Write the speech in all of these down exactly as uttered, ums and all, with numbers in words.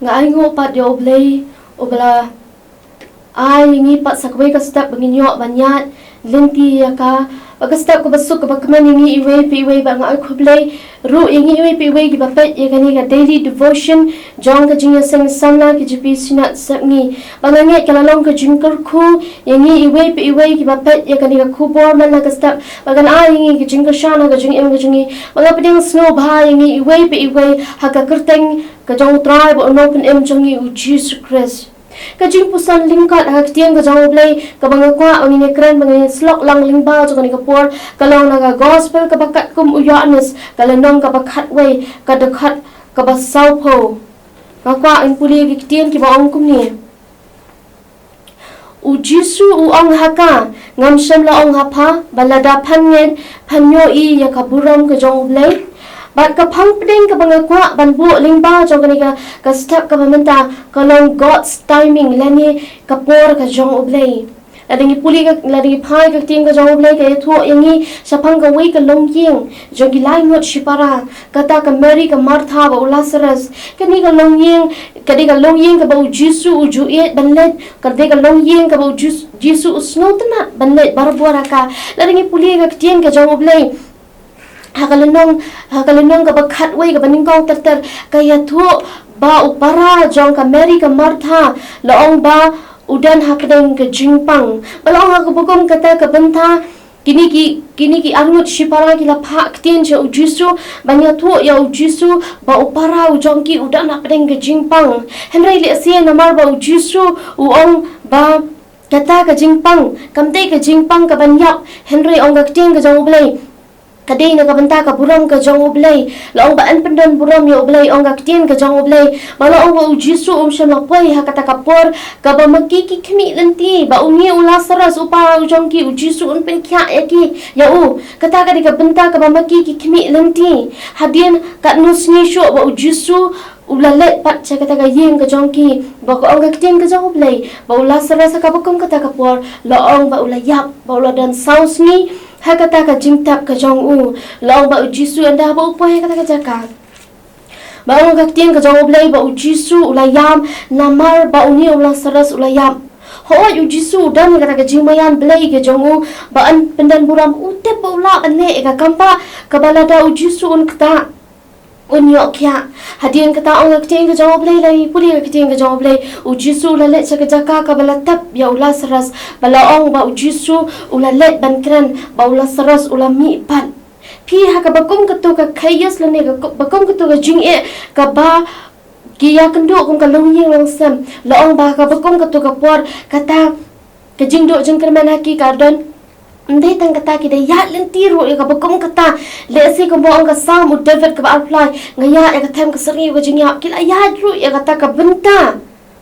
Nga ainguh pat ïa U Blei uba la ai ïa ngi pat sa kawei ka step ba ngin ïoh ban ïaid lynti ïa ka, ba ka step kaba suk kaba kmen ïa ngi iwei pa iwei. Ba nga ai khublei ruh ïa ngi iwei pa iwei kiba peit ïa kane ka daily devotion jong ka Jingïaseng Samla K J P Synod Sepngi. Ba nga ngeit ka la long ka jingkyrkhu ïa ngi iwei pa iwei kiba peit ïa kane ka khubor man la ka step, ba kan ai ïa ngi ka jingkyrshan ha ka jingim ka jong ngi. Ba nga pdiang sngewbha ïa ngi iwei pa iwei ha ka kyrteng ka jong U Trai bad U Nongpynim jong ngi U Jisu Khrist. Ka jingpuson lyngkot ha ka ktien ka jong U Blei kaba nga kwah ba ngin ïakren, ba ngin ïasyllok lang lyngba jong kane ka por, ka long na ka gospel kaba katkum u Ïoannis, ka lynnong kaba khatwei, ka dkhot kaba sawphew. Nga kwah ngin pule ki ktien kiba ong kumne. U Jisu u ong ha ka, ngam shym la ong ha pha ba lada phan ngeit phan ïohi ïa ka burom ka jong U Blei. Bad ka phang pdeng kaba nga kwah ban buh lyngba jong kane ka, ka step kaba mynta ka long God's timing lane ka por ka jong U Blei. Lada ngi pule ka, lada ngi phai ka ktien ka jong U Blei ka ïathuh ïa ngi shaphang kawei ka longïing jong ki lai ngut shipara, kata ka Mary, ka Martha bad u Lazarus. Kane ka longïing, ka dei ka longïing kaba U Jisu u ju ïeit ban leit, ka dei ka longïing kaba U Jis-, Jisu u sngewtynnat ban leit barabor ha ka. Lada ngi pule ka ktien ka jong U Blei ha ka lynnong, ha ka lynnong kaba khatwei kaba nyngkong ter ter, ka ïathuh ba u para jong ka Mary ka Martha la ong ba u don hapdeng ka jingpang. Ba la ong ha kaba kum kata ka bynta, kine ki, kine ki arngut shipara ki la phah ktien sha U Jisu ban ïathuh ïa U Jisu ba u para u jong ki u don hapdeng ka jingpang. Hynrei lehse namar ba U Jisu u ong ba kata ka jingpang kam dei ka jingpang kaban ïap, hynrei ong ka ktien ka jong U Blei, ka dei na ka bynta ka burom ka jong U Blei. La ong ba yn pyndon burom ïa U Blei, ong ka ktien ka jong U Blei. Ba la ong ba U Jisu um shym la poi ha kata ka por kaba ma ki ki khmih lynti, ba une u Lazarus u para u jong ki, U Jisu un pynkhiah ïa ki, ïa u. Kata ka dei ka bynta kaba ma ki ki khmih lynti. Hadien katno sngi shuh ba U Jisu u la leit pat sha kata ka ïing ka jong ki, ba ka ong ka ktien ka jong U Blei ba u Lazarus ha kaba kum kata ka por la ong ba u la ïap, ba u la don saw sngi ha kata ka jingtep ka jong u. La ong ba U Jisu ynda ba u poi ha kata ka jaka, ba ong ka ktien ka jong U Blei ba U Jisu u la ïam namar ba une u Lazarus u la ïap. Hooid, U Jisu u don ïa kata ka jingmaïan Blei ka jong u ba yn pyndon burom, u tip ba u lah ban leh ïa ka kam ba kaba lada U Jisu un ktah, un ïoh khiah. Hadien kata ong ka ktien ka jong U Blei, lada ngi pule ka ktien ka jong U Blei, U Jisu u la leit sha ka jaka kaba la tep ïa u Lazarus, ba la ong ba U Jisu u la leit ban kren ba u Lazarus u la mih pat. Phi, ha kaba kum kato ka chaos lane ka kum, ba kum kato ka jingeh kaba ki ïakynduh kum ka longïing longsem, la ong ba ha kaba kum kato ka por kata ka jingduh jingkyrmen ha ki ka don. Ym dei tang kata, ki da ïaid lynti ruh ïa kaba kum kata. Lehse kumba ong ka Salm u David kaba arphew lai, nga ïaid ïa ka them ka syrngiew ka jingïap. Ki la ïaid ruh ïa kata ka bynta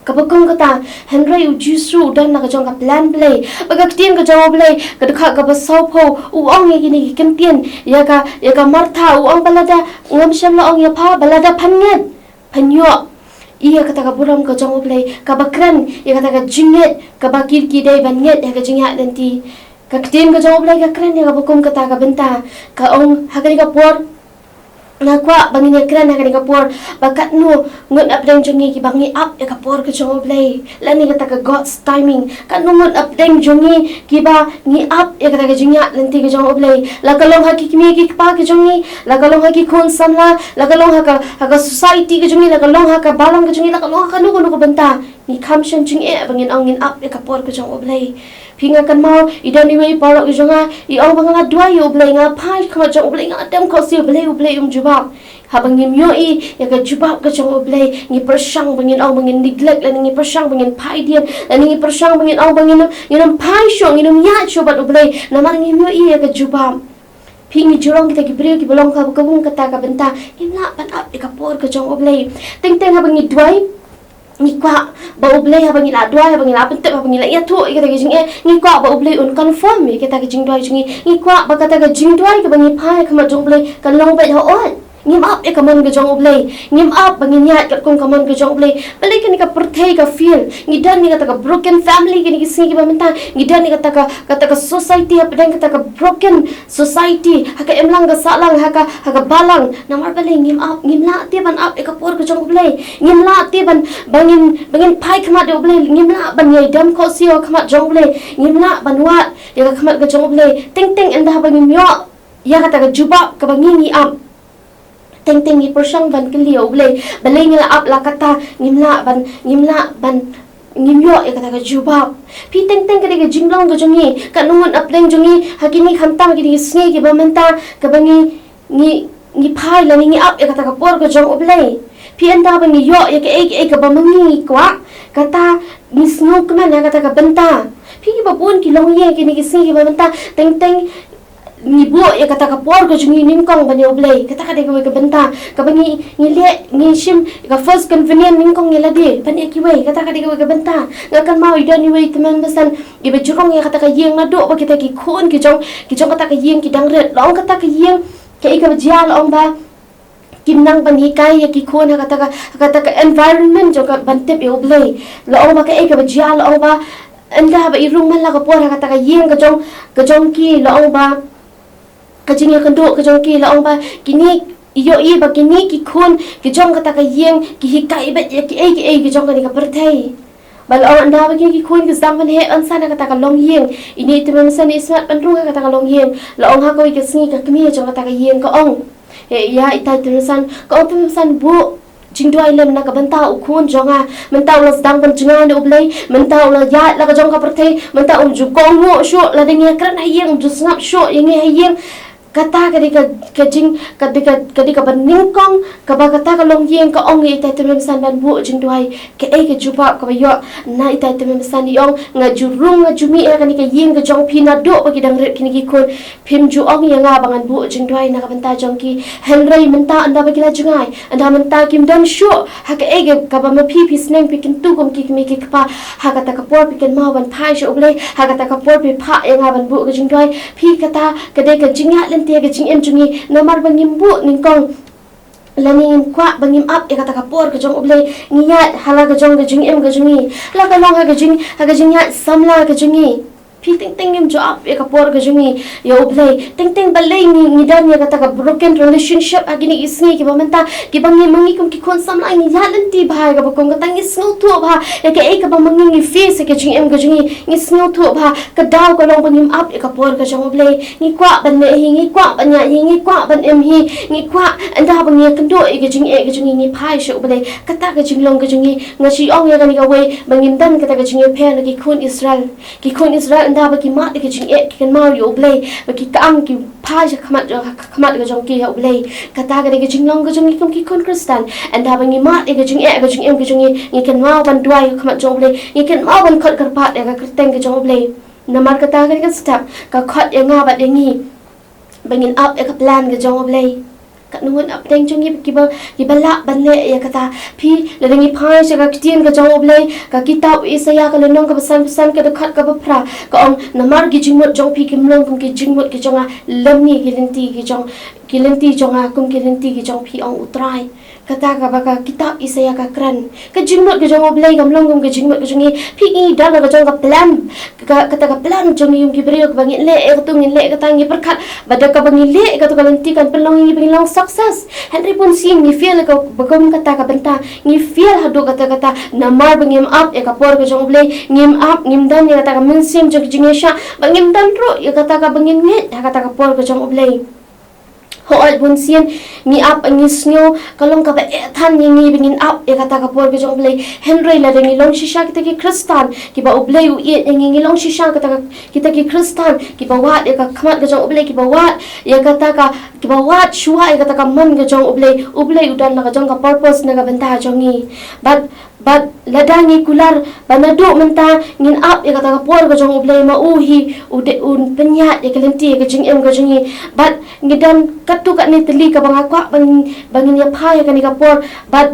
kaba kum kata. Hynrei U Jisu u don na ka jong ka plan Blei. Ba ka ktien ka jong U Blei ka dkhot kaba sawphew u ong ïa kine ki ktien ïa ka, ïa ka Martha, u ong ba lada, ngam shym la ong ïa pha ba lada phan ngeit phan ïoh ïa kata ka burom ka jong U Blei, kaba kren ïa kata ka jingngeit kaba ki, ki dei ban ngeit ha ka jingïaid lynti. Ka ktien ka jong U Blei ka kren ïa kaba kum kata ka bynta. Ka ong ha kane ka por, nga kwah ba ngin ïakren ha kane ka por ba katno ngut napdeng jong ngi kiba ngi ap ïa ka por ka jong U Blei lane kata ka God's timing. Katno ngut napdeng jong ngi kiba ngi ap ïa kata ka jingïaid lynti ka jong U Blei. La ka long ha ki kmie ki kpa ka jong ngi, la ka long ha ki khun samla, la ka long ha ka, ha ka society ka jong ngi, la ka long ha ka balang ka jong ngi, la ka long ha kano kano ka bynta, ngi kham shym jingeh ba ngin ong ngin ap ïa ka por ka jong U Blei. Phi, nga kynmaw i don iwei i paralok i jong nga, i ong ba nga la duwai ïa U Blei, nga phai ha khmat jong U Blei, nga la dem khohsiew, balei U Blei um jubab. Haba ngim ïohi ïa ka jubab ka jong U Blei, ngi pyrshang ba ngin ong ba ngin neglect, lane ngi pyrshang ba ngin phai dien, lane ngi pyrshang ba ngin ong ba ngin, ngin ym phai shuh, ngin ym ïaid shuh bad U Blei namar ngim ïohi ïa ka jubab. Phi, ngi ju long kita ki briew kiba long kaba kum kata ka bynta, ngim lah ban ap ïa ka por ka jong U Blei. Teng teng haba ngi duwai, ngi kwah ba U Blei, haba ngi la duwai, haba ngi la pyntip, haba ngi la ïathuh ïa kata ka jingeh, ngi kwah ba U Blei un confirm ïa kata ka jingduwai jong ngi. Ngi kwah ba kata ka jingduwai kaba ngi phai ha khmat jong U Blei kan long beit hooid. Ngim ap ïa ka mon ka jong U Blei. Ngim ap ba ngin ïaid katkum ka mon ka jong U Blei. Balei kane ka pyrthei ka fail? Ngi don ïa kata ka broken family kine ki sngi kiba mynta. Ngi don ïa kata ka, kata ka society hapdeng kata ka broken society. Ha ka imlang ka sahlang, ha ka, ha ka balang. Namar balei ngim ap, ngim lah te ban ap ïa ka por ka jong U Blei. Ngim lah te ban, ba ngin, ba ngin phai khmat ïa U Blei. Ngim lah ban ïai dem khohsiew ha khmat jong U Blei. Ngim lah ban wad ïa ka khmat ka jong U Blei. Teng teng ynda ba ngim ïoh ïa kata ka jubab kaba ngi ngi ap. Teng teng ngi pyrshang ban kylli ïa U Blei. Balei ngi la ap la kata, ngim lah ban, ngim lah ban, ngim ïoh ïa kata ka jubab. Phi, teng teng ka dei ka jinglong ka jong ngi. Ka nungun hapdeng jong ngi, ha kine khamtam kine ki sngi kiba mynta, kaba ngi, ngi, ngi phai lane ngi ap ïa kata ka por ka jong U Blei. Phi, ynda ba ngi ïoh ïa kaei kaei kaba ma ngi ngi kwah, kata ngi sngewkmen ha kata ka bynta. Phi, kiba bun ki longïing kine ki sngi kiba mynta, teng teng ngi buh ïa kata ka por ka jong ngi nyngkong ban ïa U Blei. Kata ka dei kawei ka bynta kaba ngi, ngi leh, ngi shim ka first convenience nyngkong ïa lade ban ïa kiwei. Kata ka dei kawei ka bynta. Nga kynmaw i don iwei i tymmen basan iba jrong ïa kata ka ïing naduh ba kita ki khun ki jong, ki jong kata ka ïing ki dang rit. La ong kata ka ïing, kaei kaba jia, la ong ba kim nang ban hikai ïa ki khun ha kata ka, ha kata ka environment jong ka ban tip ïa U Blei. La ong ba kaei kaba jia, la ong ba ynda ba i rung man la ka por ha kata ka ïing ka jong, ka jong ki, la ong ba ka jingïakynduh ka jong ki, la ong ba kine, ïohi ba kine ki khun ki jong kata ka ïing ki hikai beit ïa kiei kiei ki jong kane ka pyrthei. Ba la ong ynda ba kine ki khun ki sdang ban heh ban san ha kata ka longïing, ine i tymmen basan i smat ban rung ha kata ka longïing. La ong ha kawei ka sngi ka kmie jong kata ka ïing ka ong, eh, ïa itai i tymmen basan, ka ong, tymmen basan, buh jingduwai lem na ka bynta u khun jong nga. Mynta u la sdang ban jngai na U Blei, mynta u la ïaid la ka jong ka pyrthei, mynta um ju kohnguh shuh, lada ngi ïakren ha ïing um ju sngap shuh ïa ngi ha ïing. Kata ka dei ka, ka jing, ka dei ka, ka dei kaba nyngkong kaba kata ka longïing ka ong ïa itai i tymmen basan ban buh jingduwai. Kaei ka jubab kaba ïoh na itai i tymmen basan? I ong, nga ju rung, nga ju mih ha kane ka ïing ka jong phi naduh ba ki dang rit kine ki khun. Phim ju ong ïa nga ba ngan buh jingduwai na ka bynta jong ki. Hynrei mynta ynda ba ki la jngai, ynda mynta kim don shuh ha kaei ka, kaba ma phi phi sneng phi kyntu kum ki kmie ki kpa, ha kata ka por phi kynmaw ban phai sha U Blei, ha kata ka por phi phah ïa nga ban buh ka jingduwai. Phi, kata ka dei ka jingïaid lynti ha ka jingim jong ngi. Namar ba ngim buh nyngkong lane ngim kwah, ba ngim ap ïa kata ka por ka jong U Blei, ngi ïaid ha la ka jong ka jingim ka jong ngi, la ka long ha ka jing, ha ka jingïaid samla ka jong ngi. Phi, teng teng ngim ju ap ïa ka por ka jong ngi ïa U Blei. Teng teng balei ngi, ngi don ïa kata ka broken relationship ha kine ki sngi kiba mynta, kiba ngi ma ngi kum ki khun samla ngi ïaid lynti bha ïa kaba kum kata, ngi sngewthuh bha ïa kaei kaba ma ngi ngi face ha ka jingim ka jong ngi, ngi sngewthuh bha. Ka daw ka long ba ngim ap ïa ka por ka jong U Blei. Ngi kwah ban leh hi, ngi kwah ban ïaid hi, ngi kwah ban im hi, ngi kwah ynda ba ngi ïakynduh ïa ka jingeh ka jong ngi ngi phai sha U Blei. Kata ka jinglong ka jong ngi. Nga shu ong ïa kane kawei ba ngim don kata ka jingïapher na ki khun Israel. Ki khun Israel ynda ba ki mad ïa ka jingeh ki kynmaw ïa U Blei, ba ki kang ki phai sha khmat, khmat ka jong ki ha U Blei. Kata ka dei ka jinglong ka jong ngi kum ki khun Khristan. Ynda ba ngi mad ïa ka jingeh ka jingim ka jong ngi, ngi kynmaw ban duwai ha khmat jong U Blei, ngi kynmaw ban khot kyrpad ïa ka kyrteng ka jong U Blei. Namar kata ka dei ka step ka khot ïa nga bad ïa ngi ba ngin ap ïa ka plan ka jong U Blei. Ka nungun hapdeng jong ngi kiba, kiba lah ban leh ïa kata. Phi, lada ngi phai sha ka ktien ka jong U Blei, ka kitab Isaïah ka lynnong kaba sanphew san ka dkhot kaba phra, ka ong, namar ki jingmut jong phi kim long kum ki jingmut ki jong nga, lymne ki lynti ki jong, ki lynti jong nga kum ki lynti ki jong phi, ong U Trai. Kata kaba ka kitab Isaïah ka kren. Ka jingmut ka jong U Blei kam long kum ka jingmut ka jong ngi. Phi, ngi don la ka jong ka plan. Ka, kata ka plan jong ngi kum ki briew kaba ngin leh ïa katu, ngin leh ïa kata, ngi pyrkhat ba da kaba ngi leh ïa katu ka lynti kan pynlong ïa ngi ba ngin long success. Hynrei bunsien ngi fail ïa kaba kum kata ka bynta. Ngi fail haduh katta katta namar ba ngim ap ïa ka por ka jong U Blei. Ngim ap, ngim don ïa kata ka mynsiem jong ka jingïaishah, ba ngim don ruh ïa kata kaba ngin ngeit ha kata ka por ka jong U Blei. Hooid, bunsien ngi ap, ngi sngew ka long kaba eh than ïa ngi ba ngin ap ïa kata ka por ka jong U Blei. Hynrei lada ngi long shisha kita ki Khristan kiba U Blei u ïeit ïa ngi, ngi long shisha kata ka, kita ki Khristan kiba wad ïa ka khmat ka jong U Blei, kiba wad ïa kata ka, kiba wad shuwa ïa kata ka mon ka jong U Blei, U Blei u don la ka jong ka purpose na ka bynta jong ngi. Bad Bad lada ngi kular ba naduh mynta ngin ap ïa kata ka por ka jong U Blei, ma u hi u dei un pynïaid ïa ka lynti ïa ka jingim ka jong ngi. Bad ngi don katto katne tylli kaba nga kwah ba ngin, ba ngin ïa phai ha kane ka por. Bad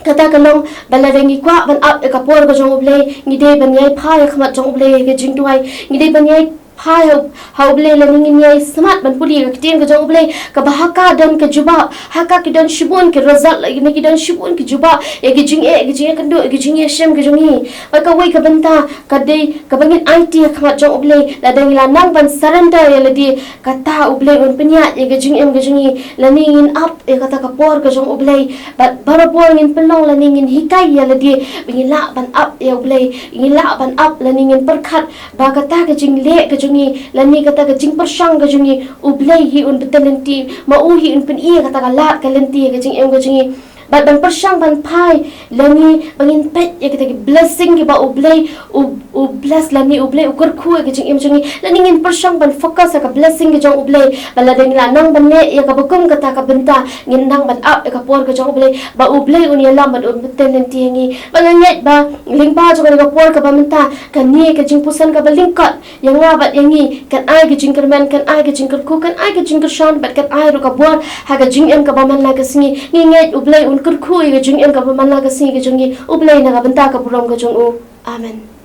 kata ka long ba lada ngi kwah ban ap ïa ka por ka jong U Blei, ngi dei ban ïai phai ha khmat jong U Blei ha ka jingduwai. Ngi dei ban ïai Phai ha U Blei lane ngin ïai smat ban pule ïa ka ktien ka jong U Blei, kaba ha ka don ka jubab, ha ka ki don shibun ki result lane ki don shibun ki jubab ïa ki jingeh, ki jingïakynduh, ïa ki jingïashem ka jong ngi. Bad kawei ka bynta ka dei kaba ngin aiti ha khmat jong U Blei, lada ngi la nang ban surrender ïa lade, kata U Blei un pynïaid ïa ka jingim ka jong ngi, lane ngin ap ïa kata ka por ka jong U Blei. Bad barabor ngin pynlong lane ngin hikai ïa lade ba ngin lah ban ap ïa U Blei, ngin lah ban ap lane ngin pyrkhat ba kata ka jingleh ka jong ngi lane kata ka jingpyrshang ka jong ngi, U Blei hi un bteng lynti, ma u hi un pyni ïa kata ka lad ka lynti ïa ka jingim ka jong ngi. Bad ban pyrshang ban phai lane ba ngin peit ïa kita ki blessing kiba U Blei u, u bless lane U Blei u kyrkhu ïa ka jingim jong ngi, lane ngin pyrshang ban focus ha ka blessing ka jong U Blei. Bad lada ngi la nang ban leh ïa kaba kum kata ka bynta, ngin nang ban ap ïa ka por ka jong U Blei, ba U Blei un ïalam bad un bteng lynti ïa ngi. Bad nga ngeit ba lyngba jong kane ka por kaba mynta, kane ka jingpuson kaba lyngkot ïa nga bad ïa ngi kan ai ka jingkyrmen, kan ai ka jingkyrkhu, kan ai ka jingkyrshan, bad kan ai ruh ka bor ha ka jingim kaba man la ka sngi. Ngi ngeit U Blei un kyrkhu ïa ka jingim kaba man la ka sngi ka jong ngi, U Blei na ka bynta ka burom ka jong u. Amen.